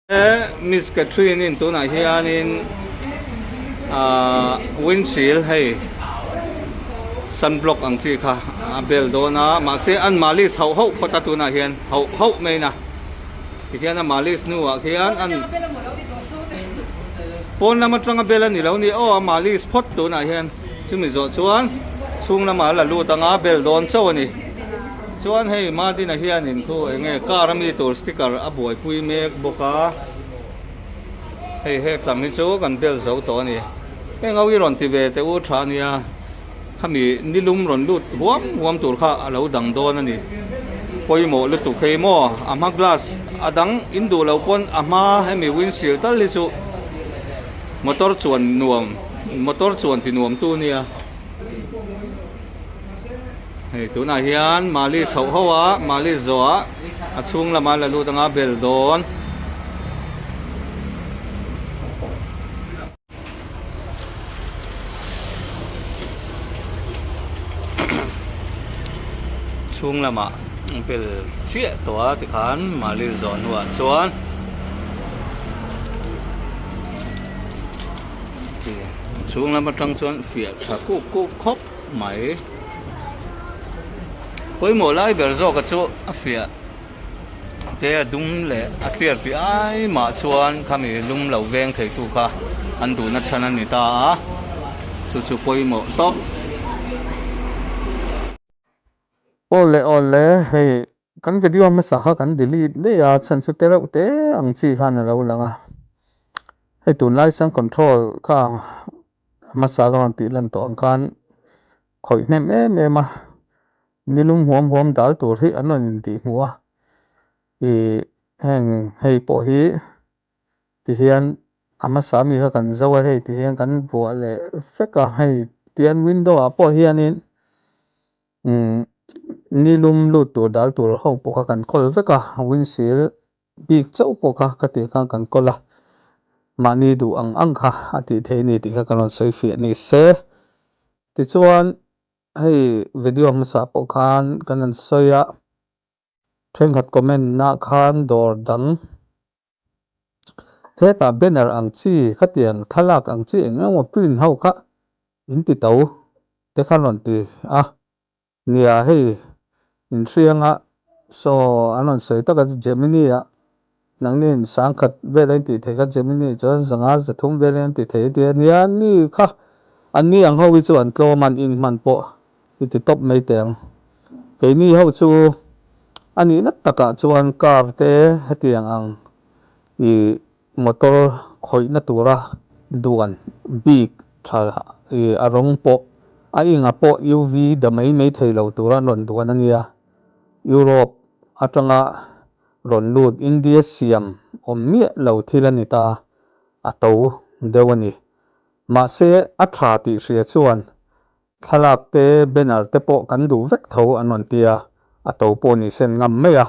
Miss Catherine in tunah hianin ahh windshield hei sunblock ang chi kha a bel dawn a mahse an malis hauh hauh phawt a tunah hian hauh hauh mai na tikhian a malis hnuah khian an pawn lam atanga bel a ni lo ni aw a malis phawt tunah hian chumi zawh chuan chhung lamah a la lut anga bel dawn chauh a ni. Chuan hei Madina hianin khu enge car ami tur sticker a buaipui mek bawk a, hei hek lam hi chu kan bel zo tawh a ni. Heng ho hi rawn ti ve teh u tha ania, khami nilum rawn lut huam huam tur kha a lo dang dawn a ni. Pawimawh lutuk hei maw a hma glass a dang in duh loh pawn a hma hemi windshield tal hi chu motor chuan nuam motor chuan ti nuam tu ania. Hei tunah hian malis hauh hauh a malis zawh ah a chhung lama la lut anga bel dawn. Chhung lamah bel chiah tawh a tikhan malis zawh hnuah chuan chhung lam atang chuan fiah tha kuk kuk khawp. mai pawimawh lai ber zawk a chu a fiah te a dum leh a clear tih ai mah chuan khami lum lo veng thei tu kha an duhna chhan a ni ta a chu chu pawimawh tawp. Awle awle hei kan video hmasa kha kan delete daih a chhan chu te reuh te ang chi khan a lo lang a hei tunlai chuan control kha hmasa ka rawn tih lan tawh ang khan khawih hnem em em a nilum huam huam dal tur hi an rawn intih hmuh a ih heng hei pawh hi tihian a hmasa ami kha kan zo a hei tihian kan vuah leh vek a hei tihian window ah pawh hianin umm nilum lut tur dal tur ho pawh kha kan kawl vek a windshield. Bik chauh pawh kha ka tih khan kan kawl a, mahni duh ang ang kha a tih theih a ni tih kha ka rawn sawi fiah ni se. Tichuan hei video hmasa pawh khan kan rawn sawi a, thenkhat comment nah khan dawr dang hetah banner ang chi khatiang thlalak ang chi eng emaw print ho kha in ti to te khan rawn ti a. Nia hei inhrianga saw an rawn sawi tak a Gemini ah nangni sangkhat vel a intih theih kha Gemini chuan zanga zathum vel a intih theih a tia nia ni kha an ni ang ho hi chu an tlawm a an inhman pawh i ti tawp mai teh ang keini ho chu a nihna takah chuan car te hetiang ang ih Motor khawihna tura duan bik tha ih a rawng pawh a inga pawh UV da mai mai thei lo tura an rawn duan a nia. Europe atanga rawn lut India siam awm miah lo thil a ni ta a to deuh a ni. Mahse a tha tih hria chuan thlalak te banner te pawh kan duh vek tho an rawn tia a to pawh ni sen ngam mai a.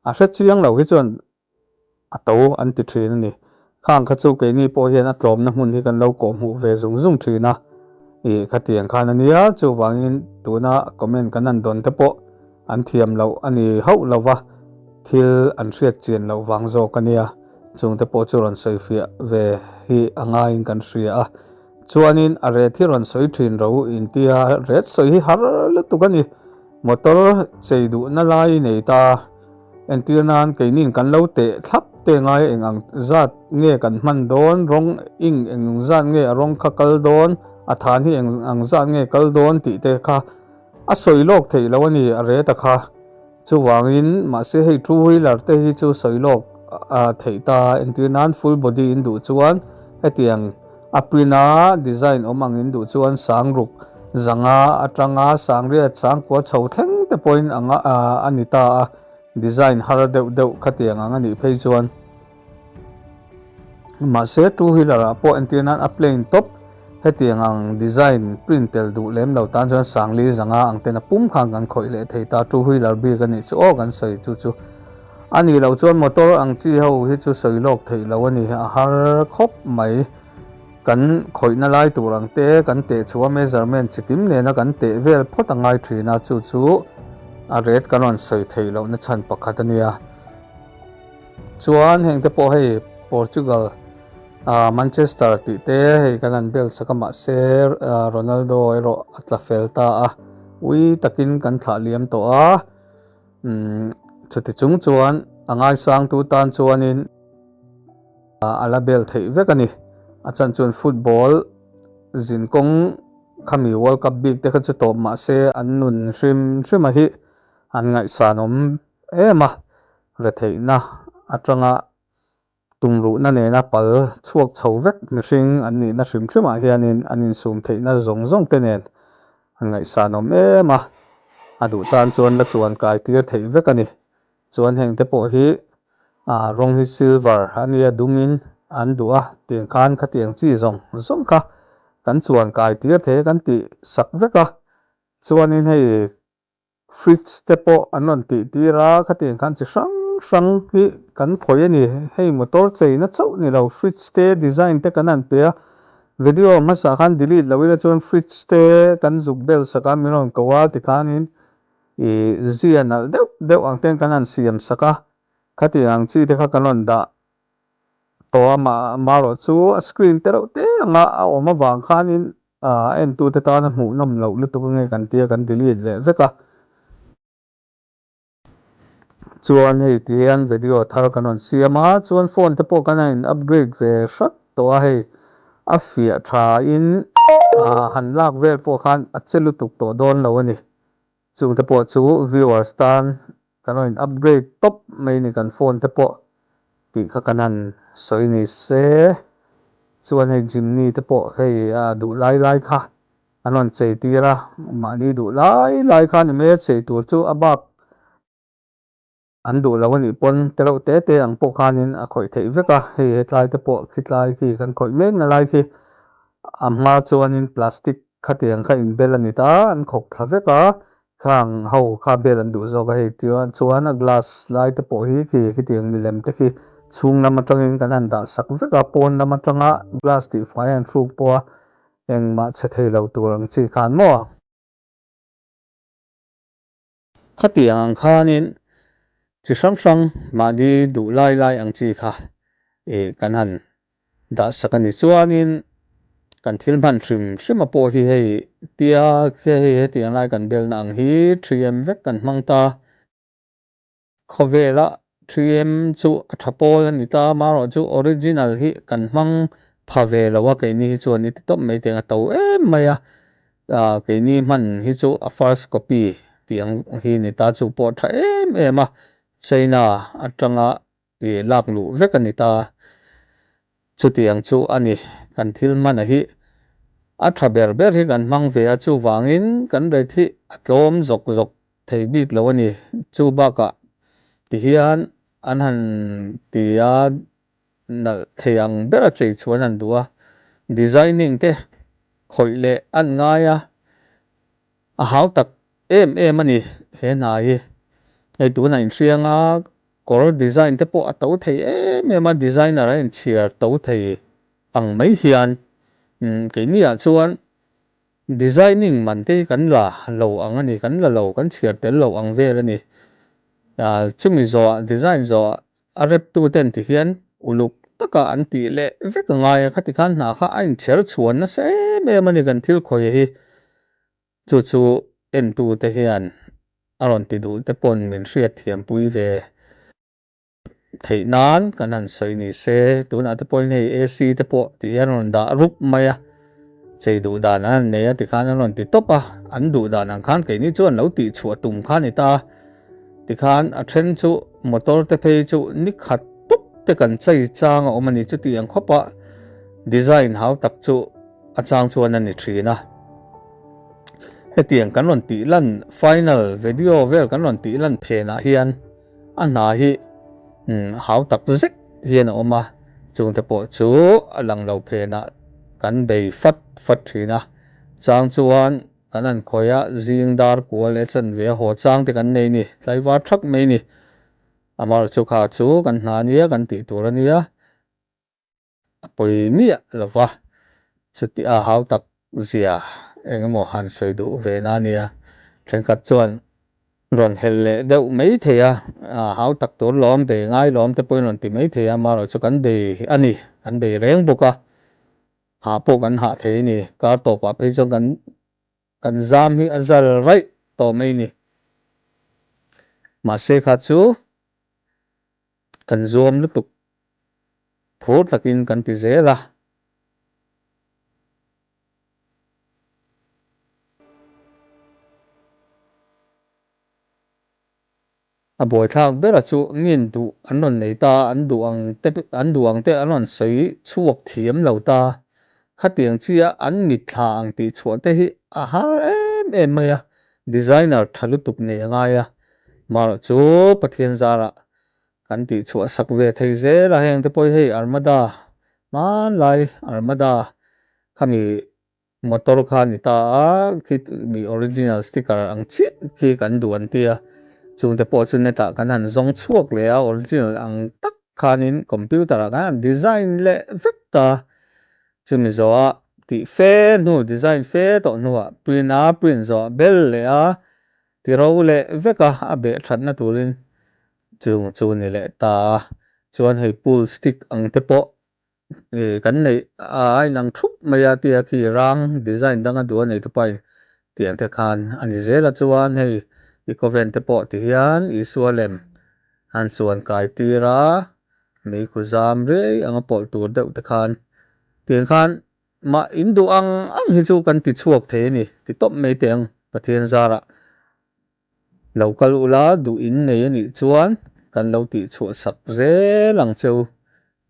A hre chiang lo hi chuan a to an ti thin a ni. Khang kha chu keini pawh hian a tlawmna hmun hi kan lo kawhhmuh ve zung zung thin a, ih khatiang khan a nia, chuvangin tuna comment kan han dawn te pawh an thiam loh a ni hauh lo va, thil an hriat chian loh vang zawk a nia, chung te pawh chu rawn sawi fiah ve hi a ngaiin kan hria a. Chuanin a ret hi rawn sawi thin ro intia ret sawi hi har lutuk a ni, motor chei duhna lai nei ta. Entir nan keinin kan lo teh thlap te ngai eng ang zat nge kan hman dawn, rawng ing eng zat nge a rawng kha kal dawn, a than hi eng ang zat nge kal dawn tih te kha a sawi lawk theih loh a ni a ret a kha. Chuvangin mahse hei two wheeler te hi chu sawi lawk a theih ta, entir nan full body in duh chuan hetiang a print a design awm ang in duh chuan sangruk zanga atanga sangriat sangkua chho thleng te pawhin anga a ni ta a, design har deuh deuh khatiang ang a nih phei chuan. Mahse two wheeler ah pawh entir nan a plain top hetiang ang design print tel duh lem lo tan chuan sangli zanga ang ten a pum khan kan khawih leh thei ta, two wheeler bik a nih chu aw kan sawi chu chu a nih loh chuan motor ang chi ho hi chu sawi lawk theih loh a ni a har khawp mai. Kan khawihna lai tur ang te kan teh chhuah measurement chikim nena kan teh vel phawt a ngai thin a, chu chu a rate kan rawn sawi theih lohna chhan pakhat a nia. Chuan heng te pawh hei Portugal ah Manchester tih te hei kan han bel sak a mahse Ronaldo erawh a tla fel ta a ui takin kan thlah liam tawh a umm chuti chung chuan a ngaisangtu tan chuanin a la bel theih vek a ni a chan chuan football zin kawng khami World Cup bik te kha chu tawp mahse an nun hrim hrim a hi an ngaihsan awm em a retheihna atanga tumruhna nena pal chhuak chho vek mihring an nihna hrim hrimah hianin an insum theihna zawng zawng te nen an ngaihsan awm em a, a duh tan chuan la chuan kai tir theih vek a ni. Chuan heng te pawh hi ah rawng hi silver a nia dungin an duh a tiang khan khatiang chi zawng zawng kha kan chuan kai tir thei a kan tih sak vek a chuanin hei Fridge te pawh an rawn tih tir a, khatiang khan chi hrang hrang hi kan khawih a ni. Hei motor cheina chauh ni lo, fridge te design te kan han pe a, video hmasa khan delete lo ila chuan fridge te kan zuk bel sak a, min rawn ko a tikhanin ih zia nalh deuh deuh ang ten kan han siam sak a, khatiang ang chi te kha kan rawn dah tawh a marawh chu a screen te reuh te anga a awm avang khanin a entute tana hmuh nawm loh lutuk ange kan tia kan delete leh vek a. Chuan hei ti hian video thar kan rawn siam a, chuan phone te pawh kan a in upgrade ve hrat tawh a hei a fiah tha in han lak vel pawh khan a che lutuk tawh dawn lo a ni. Chung te pawh chu viewers tan kan rawn in upgrade tawp mai ni kan phone te pawh tih kha kan han sawi ni se chuan hei Jimny te pawh hei a duh lai lai kha an rawn chei tir a mahni duh lai lai kha ni mai a chei tur chu a bak an duh lo a nih pawn te reuh te te ang pawh khanin a khawih theih vek a hei hetlai te pawh khitlai khi kan khawih mek na lai khi a hma chuanin plastic khatiang kha inbel a ni ta an khawk thla vek a khang ho kha bel an duh zawk a hei chuan a glass lai te pawh hi khi khitiang milem te khi chhung lam atangin kan han dah sak vek a pawn lam atanga glass tihfai an hruk pawh a engmah chhe thei lo tur ang chi khan maw. Khatiang ang khanin chi hrang hrang mahni duh lai lai ang chi kha ih kan han dah sak a ni. Chuanin kan thil hman hrim hrim a pawh hi hei tia hei hetiang lai kan belna ang hi 3M vek kan hmang ta. Khawvela 3M chu a tha pawl a ni ta, amaherawhchu original hi kan hmang pha ve lo a, keini hi chuan i ti tawp mai teng a to em mai a, keini hman hi chu a first copy tih ang hi ni ta, chu pawh a tha em em a, China atanga ih lak luh vek a ni ta, chutiang chu a ni, kan thil hmana hi a tha ber ber hi kan hmang ve a, chuvangin kan rate hi a tlawm zawk zawk thei bik lo a ni. Chu bakah ti hian an han ti a, nalh thei ang bera chei chu an han duh a, designing te khawih leh an ngai a, a hau tak em em a ni he hna hi. Hei tunah inhriang a, kawr design te pawh a to thei em em a, designer a inchhiar to thei ang mai hian keiniah chuan Designing man te hi kan la lo ang a ni, kan la lo, kan chhiar tel lo ang vel a ni. Chumi zawhah, design zawhah a rep tu ten ti hian uluk taka an tih leh vek a ngai a, khati khan hna kha a inchher chhuan nasa em em a ni kan thil khawih hi. Chu chu entu te hian a rawn ti duh te pawn min hriat thiampui ve. Theih nan kan han sawi ni se, tunah te pawhin hei AC te pawh tih hian rawn dah rup mai a, chei duh dan an han nei a tikhan an rawn ti tawp a, an duh dan ang khan keini chuan lo tih chhuah tum kha a ni ta, tikhan a then chu motor te phei chu ni khat tawp te kan chei chang a awm a ni chuti ang khawp a design hau tak chu a chang chuan a ni thin a. Hetiang kan rawn tih lan final video vel kan rawn tih lan phenah hian. A hna hi hau tak zet hian a awm a, chungte pawh chu a lang lo phenah kan bei fat fat thin a, chang chuan kan han khawih a, zing dar kual leh chanve a haw chang te kan nei ni, tlaivar thak mai ni. Amaherawhchu kha chu kan hna a nia, kan tih tur a nia. A pawi miah lo va, chuti a hau tak zia eng emaw han sawi duh ve na nia. Thenkhat chuan. Rawn helh leh deuh mai thei a, hau tak tur lawm bei ngai lawm te pawhin rawn ti mai thei a, amaherawh chu kan bei a ni, kan bei reng bawk a, hah pawh kan hah thei a ni, kar tawpah phei chuan kan kan zam hi a zal raih tawh mai a ni. Mahse kha chu kan zuam lutuk phur takin kan ti zel a. A buaithlak bera chu ngin duh an rawn nei ta, an duh ang te an duh ang te an rawn sawi chhuak thiam lo ta. Khatiang chia an mitthla ang tih chhuah te hi a har em em mai a, designer tha lutuk nei a ngai a. Marawh chu Pathian zarah kan tih chhuah sak ve thei zel a, heng te pawh hi hei Armada hmanlai Armada khami Motor kha ni ta a, khi mi original sticker ang chiah khi kan duh an ti a, chungte pawh chu net ah kan han zawng chhuak leh a, original ang tak khanin computer ah kan han design leh vek ta, chumi zawhah tih fe hnu design fe tawh hnuah print a print zawh bel leh a, ti ro leh vek a, a beh thatna turin chung chu ni leh ta a, chuan hei pool stick ang te pawh Kan neih a inang thup mai a tia khi rang design danga duh a nei te pawh tiang te khan a ni zel a chuan hei ecoven te pawh ti hian Isua lem an chuan kai tir a meikhu zam riai anga pawlh tur deuh te khan tiang khan mah in duh ang ang hi chu kan ti chhuak thei a ni ti tawp mai teh ang Pathian zarah. Lo kal ula duh in nei a nih chuan kan lo tih chhuah sak zel ang che u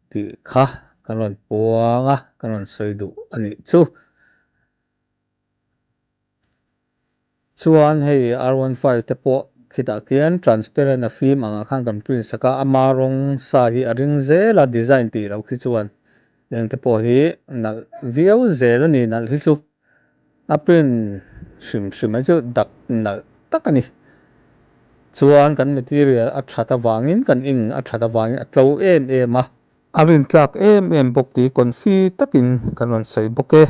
tih kha kan rawn puang a, kan rawn sawi duh a nih chu. Chuan hei R15 te pawh khitah khian transparent a fim angah khan kan print sak a, ama rawng sa hi a ring zel a design tih loh khi chuan eng te pawh hi nalh viau zel a ni nalh hi chu. A print hrim hrim mai chu dak nalh tak a ni. Chuan kan material a that avangin kan ink a that avangin a tlo em em a. A rintlak em em bawk tih confi takin kan rawn sawi bawk e.